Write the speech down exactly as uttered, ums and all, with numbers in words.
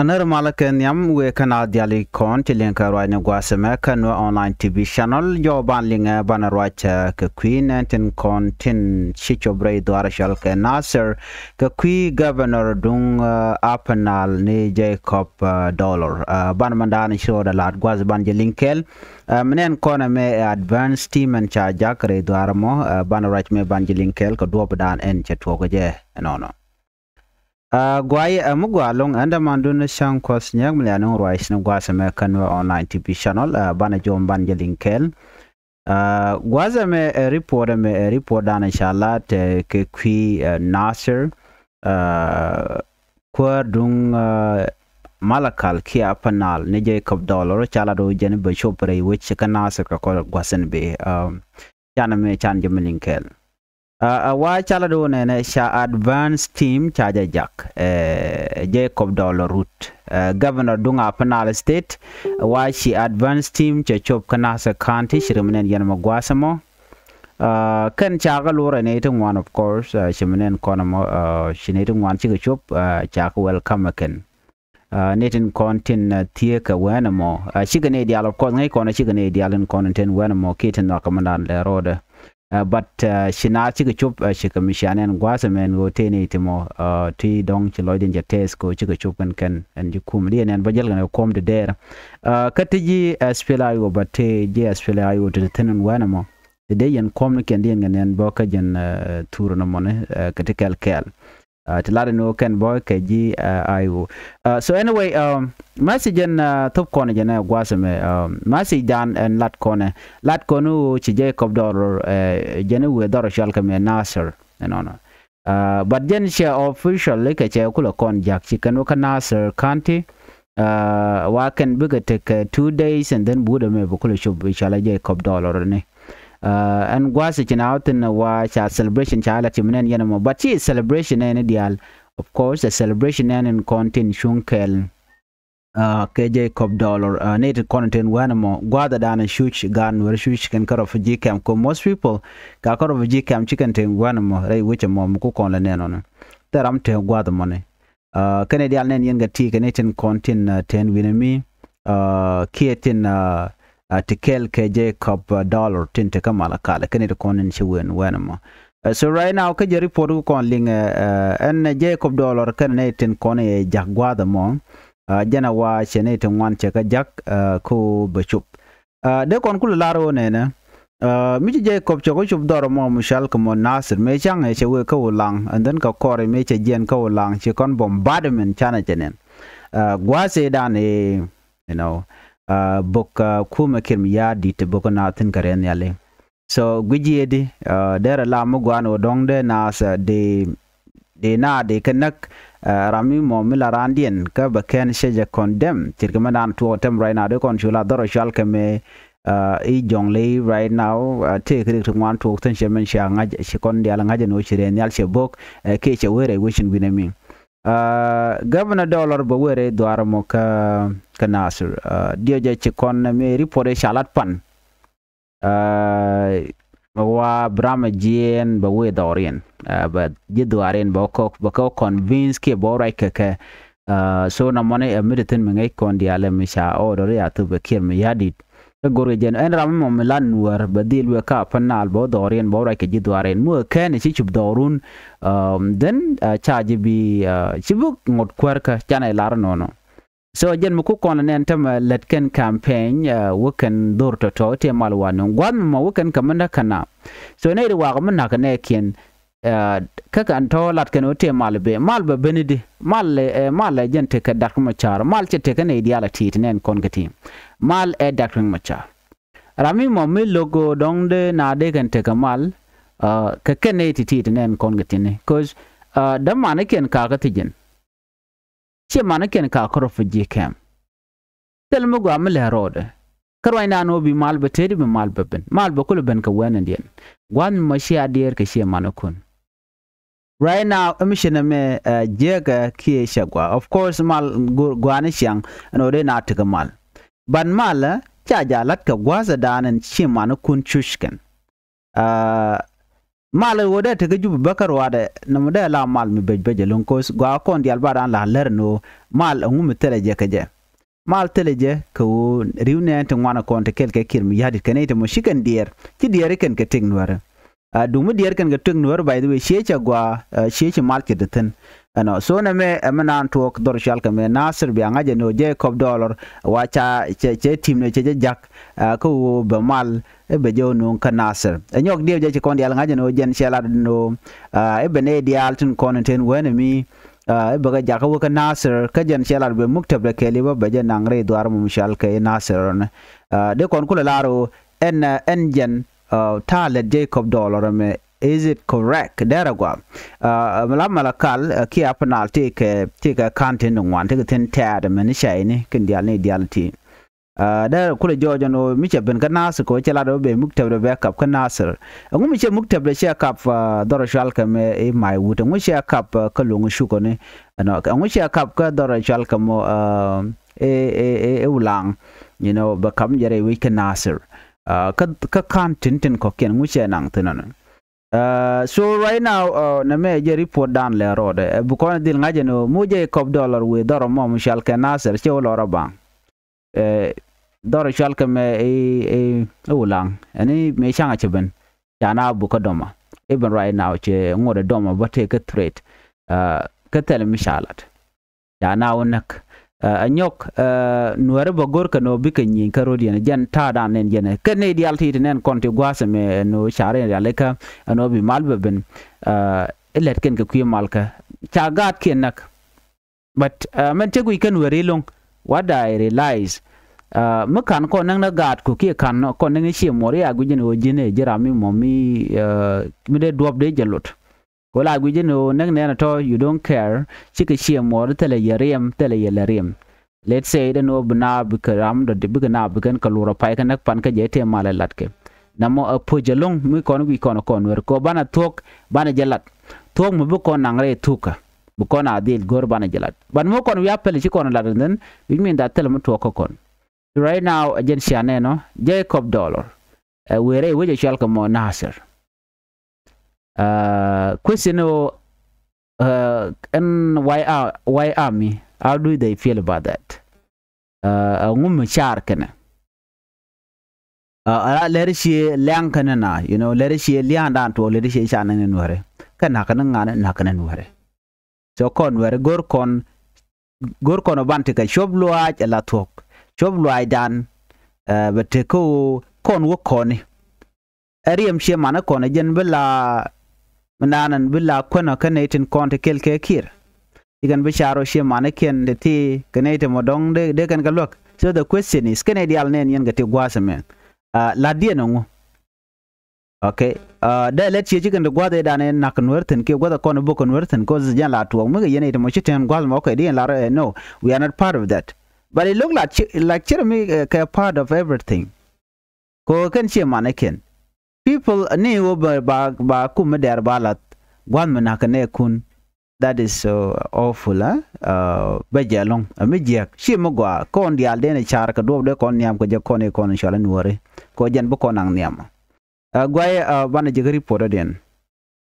Anär malä kɛ nhiam wëë kä naath diaal kɔn ci liŋ kɛ ruacni gua̱a̱th ɛmɛ kä Nuer Online T V channel. Jɔw ban liŋɛ banɛ ruac kɛ kui̱ nɛn tin kɔn tin ci cop rɛy dhuaar cɔal kɛ Nasir kɛ kui̱ governor duŋ Upper Nile ni Jacob Dollar. Banɛ mɛn da̱a̱n ci rɔɔdɛ la̱t gua̱a̱th ban jɛ liŋ kɛɛl. Mɛ nɛn kɔn ɛmɛ ɛ advance team ɛn ca jak rɛy dhuaar ɛmɔ. Banɛ ruac mɛ ban jɛ liŋ kɛɛl kɛ duɔ̱ɔ̱p da̱a̱n ɛn cɛ tuɔɔk jɛ ɛnɔnɔ. Guay ɛ mi gua loŋ ɛn dämandun cäŋ kuɔth nyɛk mi lian nuŋ ruac ni gua̱a̱th ɛmɛ kä Nuer Online T V channel. Banɛ jom ban jɛ liŋ kɛɛl. Gua̱a̱th ɛmɛ ɛ report ɛmɛ ɛ report dan ca lat kɛ kui̱ Nasir kuäär duŋ Malakal kiɛ Upper Nile ni Jacob Dollar ca lat wä jɛn bɛ cop rɛy wec kä Nasir kɛ kɔr gua̱a̱th ɛn bi. Can ɛmɛ can jɛ mi liŋ kɛɛl. A wa ca lat wä nɛnɛ ca advance team ca jɛ jak ɛ Jacob Dollar Rut ɛ governor duŋ Upper Nile State. Wa ci advance team cɛ cop kä Nasir County ci rim nɛn yɛn mɛ gua̱a̱th ɛmɔ. Kɛn ca kä lurɛ nɛy ti ŋuan, of course, ci mi nɛn kɔn ɛmɔ ci nɛy ti ŋuan cikɛ cop. Ca kä welcome ɛ kɛn. Ni tin kɔn tin thieek kɛ wɛn ɛmɔ cikɛ nɛy diaal, of course, ŋäc kɔn cikɛ nɛy diaal in kɔn in tin wɛn ɛmɔ kiɛ tin nhɔakä mɛn dan lɛ rɔɔdɛ. But ci naath cikɛ cop cikɛ mi cia nɛn gua̱a̱th ɛmɛn ɣöö tëë nɛy ti mɔ ti dɔ̱ŋ ci lɔcdɛn cɛ tɛth kɛ ɣöö cikɛ cop kɛn kɛn ɛn ji̱ kum diɛ nɛn bä jäl kɛn kɛ kuɔm ti dɛɛr. Kä ti ji̱ S P L A I O, but ti ji̱ S P L A I O ti ti thi̱n in wɛn ɛmɔ ti dee yɛn kuɔm ni kiɛn diɛn kɛ nɛn bä kä jɛn thur ni mɔni kɛ ti kɛl kɛɛl. Ti lat ni wä kɛn bɔy kɛ ji̱ I O. So anyway, message ɛn thop kɔn jɛn ɛ gua̱a̱th ɛmɛ, message dan ɛn lat kɔn ɛ lat kɔn wä ci Jacob Dollar jɛn wëë dhɔr cɔal kɛ mɛ Nasir ɛnɔnɔ. But jɛn cɛ officially kɛ cɛ kulɛ kɔn jak ci kɛn wä kä Nasir County. Wa kɛn bikɛ tekɛ two days and then bukdɛ mɛ bi kulɛ cop cɔal ɛ Jacob Dollar ni. Ɛn gua̱a̱th ci na wä thin wa ca celebration ca lat ci mi nɛn yɛn ɛmɔ, but ci celebration ɛn diaal. Of course ɛ celebration ɛn in kɔn tin cuŋ kɛɛl kɛ Jacob Dollar ni ti kɔn tin wɛn ɛmɔ gua̱a̱th ɛ dan cuc gan wɛr cuc kɛn kä refugee camp, kɛ most people ka kä refugee camp ci kɛn tin wɛn ɛmɔ rɛy wec ɛmɔ mi ku kɔn lɛ nɛn ɔnɔ. Thɛ ram te gua̱a̱th ɛmɔni. Kɛnɛ diaal nɛn yɛn kɛ ti kɛnɛ tin kɔn tin ten wi̱nɛ mi kiɛ tin ti kɛl kɛ Jacob Dollar tin ti kä Malakal kɛnɛ ti kɔn in ci wen wɛn ɛmɔ. So right now kä jɛ report ku kɔn liŋ ɛn Jacob Dollar kɛnɛ nɛ tin kɔn yɛ jak gua̱a̱th ɛmɔ. Jɛn ɛ wa cɛ nɛ ti ŋuan cɛ kä jak ko bɛ cop. Dee kɔn kulɛ lar ɣöö nɛnɛ mi ci Jacob cɔk cop dhɔr mɔ mi cɔal kɛ mɔ Nasir mëë caŋ ɛ cɛ wee kä Ulaŋ, and then kɛ kɔr mëë cɛ jiɛn kä Ulaŋ ci kɔn bombardment canɛ cɛ nɛn. Gua̱a̱th ëëdan ëë, you know, bok kumɛ Kiir Mayardit bok naath thi̱n kɛ rɛn nhiali. So guic yee di derɛ la mi gua̱a̱n ɣöö dɔ̱ŋ dee naath dee dee na dee kɛ näk. Ram mi mɔ mi la raandiɛn kä bɛ kɛn cɛ jɛ condemn. Ce̱tkɛ mɛ naan tuɔɔk tɛm right now dee kɔn cu la dhɔr cual kɛ mɛ i̱ Jɔŋley right now. Tëëk rik ti ŋuan tuɔɔk thi̱n cɛ mɛn cia ŋa̱c ci kɔn diaal ŋa̱c ɛn ɣöö ci rɛɛ nhial cɛ bo̱k kiɛ cɛ wee rɛy wecin wi̱nɛ mi. Governor Dollar bɛ wee rɛy dhuaar mɔ kä Nasir. Diɔ jɛ ci kɔn mi report ɛ ca lat pan. Wa bɛ ram a jiɛɛn bɛ wee dhɔriɛn, bɛ ji̱ dhuaariɛn bɛ kɔk bɛ kɛ convince kiɛ bɛ ruac kɛ kɛ. So na mɔni ɛ mi ti thi̱n mi ŋäc kɔn diaal ɛ mi ca order ya thop bɛ Kiir Mayardit. Kä go̱rkɛ jɛn ɛn ram mi mɔ mi la Nuäär bɛ dhil wek ka Upper Nile bɛ dhɔriɛn bɛ ruac kɛ ji̱ dhuaariɛn mi wee kɛn ci cup dhɔrun. Then ca ji̱ bi ci bi ŋot kuäärkä canɛ lar nɔnɔ. So jɛn mi ku kɔn lɛ nɛn tämɛ lät kɛn campaign wä kɛn dhor tɔ̱tɔ̱ tëë mal wa nuŋ gua̱th mi mɔ wä kɛn kɛ mi näk kɛ na. So nɛy ri wakɔ mi näk kɛ nɛɛkiɛn kä kɛn tɔ̱ lat kɛn wä tëë mal ben, mal bɛ ben i̱di? Mal ɛ mal ɛ jɛn tekɛ Doctor Machar, mal cɛ tekɛ nɛy diaal a ti̱i̱t nɛn kɔn kɛ ti. Mal ɛ Doctor Machar. Ram mi mɔ mi lo̱k ɣöö dɔ̱ŋ dee na dee kɛn tekɛ mal kɛ kɛn nɛy ti ti̱i̱t nɛn kɔn kɛ ti ni. 'Cause dämanikiɛn kakä thi̱ji̱n. Ciɛ manikiɛn ka kärɔ fi ji̱ kɛm. Thil mi gɔaa mi lɛ rɔɔdɛ. Kä ruacdan ɣöö bi mal bɛ tëëdi bi mal bɛ ben. Mal bɛ kulɛ ben kɛ wɛnɛdiɛn. Gua̱a̱th mi mɔ cia diɛɛr kɛ ciɛ manikun. Right now, ɛ mi ci nɛmɛ jiäkɛ kiɛ cɛ gɔaa. Of course, mal gɔaani ciaŋ ɛn ɣöö dee na tekɛ mal. But mal ca jɛ la̱t kɛ gua̱a̱thdan ɛn ciɛ manikun cuc kɛn. Mal ɣöö dee te kä Jubɛ bä kä ruaadɛ nɔmɔ dee la mal mi bec bec ɛlɔ̱ŋ ko̱th gɔaa kɔn diaal ba daan la lär ni ɣöö mal ɛŋu mi thilɛ jɛ kɛ jɛ. Mal thilɛ jɛ kɛ ɣöö ri̱w nɛɛn ti ŋuan kɔn ti kɛl kɛ Kiir Mayardit kɛ nɛy ti mɔ ci kɛn diɛɛr ci diɛɛr ikɛn kɛ tëk Nuäärä. Duŋ mi diɛɛr kɛn kɛ tëk Nuäärä by the way ciɛ cɛ gɔaa ciɛ ci mal cɛ te thi̱n. Ɛnɔ so nɛmɛ ɛmɛ naan tuɔɔk dhɔr cual kɛ mɛ Nasir bia ŋa̱c ɛn ɣöö Jacob Dollar wa ca cɛ cɛ tim nɛ cɛ jɛ jak kä ɣöö bɛ mal i̱ bɛ jɛ wä nuŋ kä Nasir. Ɛ nyɔk diɛw jɛ ci kɔn diaal ŋa̱c ɛn ɣöö jɛn cɛ lat ɛn ɣöö i̱ bɛ nɛy diaal tin kɔn in ten wee nɛ mi i̱ bɛ kɛ jakä wä kä Nasir kä jɛn cɛ lat bɛ muktäb dɛ kɛɛl i̱ bä bɛ jɛ naŋ rɛy dhuaar mɔ mi cual kɛ i̱ Nasir ɛnɔ. Dee kɔn kulɛ lar ɣöö ɛn ɛn jɛn ta̱a̱ lät Jacob Dollar ɛmɛ, is it correct? Dɛrɛ gua mi la Malakal kiɛ Upper Nile tëëkɛ tëëkɛ ka̱n tin di ŋuan tëëkɛ thi̱n tɛ̈t ɛmɛ ni cayni kɛn diaal ni diaal ti. Dee kulɛ jɔɔc ɛn ɣöö mi cɛ ben kä Nasir kɛ ɣöö cɛ lat ɣöö bɛ muktäb dɛ bɛ kap kä Nasir. Ɛŋu mi cɛ muktäb dɛ cɛ kap dhɔr cual kɛ mɛ i̱ Maiwut? Ɛŋu cɛ kap kä Loŋ Cukɔni? Ɛŋu cɛ kap kä dhɔr cual kɛ mɔ i̱ Ulaŋ? You know, bɛ kap mi jɛ rɛy wec kä Nasir. Kä kä ka̱n tin tin kɔ̱kiɛn ŋu cɛ naŋ thi̱n ɛnɔ. So right now nɛ mɛ jɛ report dan lɛ rɔɔdɛ bi kɔn dhil ŋa̱c ɛn ɣöö mu jɛ kɔp Dollar wëë dhɔr mɔ mi cual kɛ Nasir cɛ wä lɔr a baŋ. Dhɔr cual kɛ mɛ i̱ Ulaŋ ɛn i̱ mëë caŋ a cɛ ben ca na buk kä dɔma. Even right now cɛ ŋot ɛ dɔma bä tëë kä threat kä thɛl mi ca lat. Ca na wä näk ɛ nyɔk Nuäärä bä go̱r kɛ nɔ bikɛ nyieny kä ro̱d yɛn jɛn ta̱a̱ dan nɛn jɛn kɛ nɛy diaal ti ti nɛn kɔn ti gua̱a̱th ɛmɛ ɛn ɣöö ca rɛn rialikä ɛn ɣöö bi mal bɛ ben. Ɛ lɛt kɛn kɛ kui̱ malkä ca gaatkiɛn näk. But mɛn cä guic kä Nuäärä ilo̱ŋ what I realize mi ka̱n kɔn näk ni gaat ku kiɛ ka̱n kɔn näk ni ciɛ muɔr i̱ a guic ɛn ɣöö ji̱n ɛ ji̱ ram mi mɔ mi mi dee duɔ̱p dee jɛ lot. Ku la guic ɛn ɣöö näk nɛn ɛ tɔ̱ you don't care cikɛ ciɛ muɔɔr thilɛ yɛ riɛm thilɛ yɛ lɛ riɛm. Let's say dee ni ɣöö bi na bikɛ ram dɔ̱di̱ bikɛ na bikɛn kɛ luur ɛ pay kɛ näk pan kä jɛ tëë mal ɛ latkɛ. Namɔ ɛ puc ɛlɔ̱ŋ mi kɔn guic kɔn ɛ kɔn Nuäärä kɛ ɣöö banɛ thuɔ̱k banɛ jɛ lat. Thuɔ̱k mi bi kɔn naŋ rɛy thukä bi kɔn a dhil go̱r banɛ jɛ lat. But mi kɔn wi̱i̱ a pɛl ci kɔn ɛ lat and then which mean that thilɛ mi tuɔɔk kä kɔn. Right now ɛ jɛn cia nɛn ɔ Jacob Dollar ɛ wëë rɛy wec ɛ cual kɛ mɔ Nasir. Question ɔ ɛn why are why army, how do they feel about that? Ɛŋu mi car kɛnɛ? Ala lɛr ciɛ liaŋ kɛnɛ na you know lɛr ciɛ liaŋ dan tuɔɔk lɛr ciɛ ca nɛn in wärɛ kɛ na̱k kɛnɛ ŋa̱n na̱k kɛnɛ in wärɛ. So kɔn wärɛ go̱r kɔn go̱r kɔn ɔ ban tekɛ cuɔp luaac ɛ la thuɔ̱k cuɔp luaac dan. Bɛ tekä ɣöö kɔn wä kɔni. Ɛ riɛm ciɛ manä kɔn ɛ jɛn bi la mi naan ɛn bi la kuänä kä nɛy tin kɔn ti kɛl kɛ Kiir. Ci kɛn bi car ɔ ciɛ manä kiɛn ti ti kɛ nɛy ti mɔ dɔ̱ŋ dee kɛn kɛ luäk. So the question is kɛ nɛy diaal nɛn yɛn kɛ ti gua̱a̱th ɛmɛ. La̱tdiɛn ɛŋu? Okay. Dee lɛt ciɛ ci kɛn ti gua̱a̱th ëëdan ɛ na̱k Nuäär thi̱n kiɛ gua̱th ɛ kɔn ɛ bok kɛ Nuäär thi̱n kɛ ɣöö jɛn la tuɔɔk mi kɛ yɛn ɛ ti mɔ ci tɛn gua̱a̱th mɔ kɛ di yɛn lar ɛ no, we are not part of that. But it look like ci like cir mi kɛ part of everything. Kɛ ɣöö kɛn ciɛ manikiɛn. People ni ɣöö ba ba ba kum mi dɛr ba lath gua̱th mi na̱k kɛ nɛɛkun. That is so awful. Bɛ jɛ ɛlɔ̱ŋ ɛ mi jiäk ci mi gɔaa kɔn diaal den ɛ car kɛ duɔ̱ɔ̱p dee kɔn nhiam kɛ jɛ kɔn i̱ kɔn in cɔal in wääri. Kɛ ɣöö jɛn bi kɔn naŋ nhiam. Guay banɛ jɛ kä report ɔ diɛn.